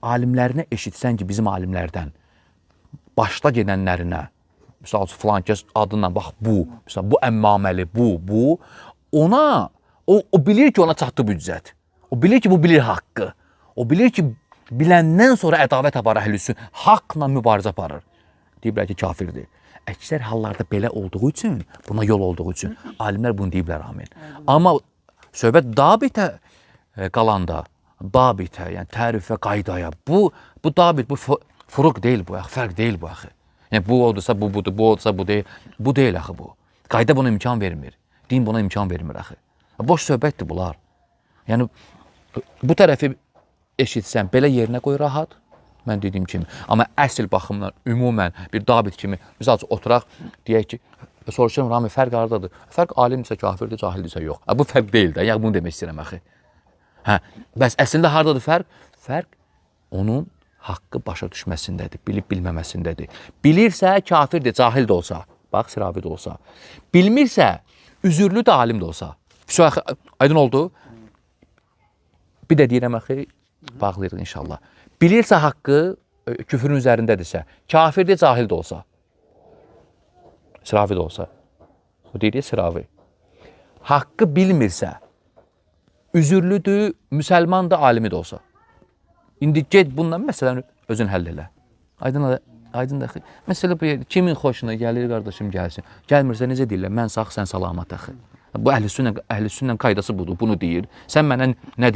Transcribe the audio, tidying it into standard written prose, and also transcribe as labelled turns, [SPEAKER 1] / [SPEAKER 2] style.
[SPEAKER 1] Alimlərinə eşitsən ki, bizim alimlərdən başda gedənlərinə, misal üçün filan kəs adından bax bu, misal bu əmmaməli, bu ona o bilir ki, ona çatdı bu hüccət. O bilir ki, bu bilir haqqı. O bilir ki, biləndən sonra ədavət aparır əhl-i haqqla mübarizə aparır. Deyiblər ki, kafirdir. Əksər hallarda belə olduğu üçün, buna yol olduğu üçün alimlər bunu deyiblər, amin. Amma söhbət dabitə qalanda, dabitə, yəni tərifə, qaydaya, bu dabit, bu furuq deyil bu, axı, fərq deyil bu axı. Yəni bu odursa bu budur, bu odursa bu deyil. Bu deyil axı bu. Qayda buna imkan vermir. Din buna imkan vermir axı. Boş söhbətdir bunlar. Yəni bu tərəfi eşitsən, belə yerinə qoy rahat. Mən dediyim kimi. Amma əsl baxımdan ümumən bir dabit kimi, misal üçün oturaq, deyək ki, soruşuram Rami, fərq hardadır? Fərq alimdirsə kafirdir, cahildirsə yox. Bu fərq deyil də. Yəni bunu demək istəyirəm axı. Hə, bəs əslində hardadır fərq? Fərq onun haqqı başa düşməsindədir, bilib bilməməsindədir. Bilirsə kafirdir, cahil də olsa, bax sıravi də olsa. Bilmirsə, üzürlü də alim də olsa. Axı, aydın oldu? Bir də deyirəm axı, bağlayırıq inşallah. Bilirsə haqqı küfrün üzərindədirsə, kafirdir, cahil də olsa. Sıravi də olsa. O deyir sıravi. Haqqı bilmirsə, üzürlüdür, müsəlman da, alimi də olsa. İndi get bundan məsələni özün həll elə. Aydın axı. Məsələ bu yerdə kimin xoşuna gəlir qardaşım gəlsin. Gəlmirsə necə deyirlər? Mən sağ, sən salamat axı. Bu əhl-i sünnə qaydası budur. Bunu deyir. Sən mənə nə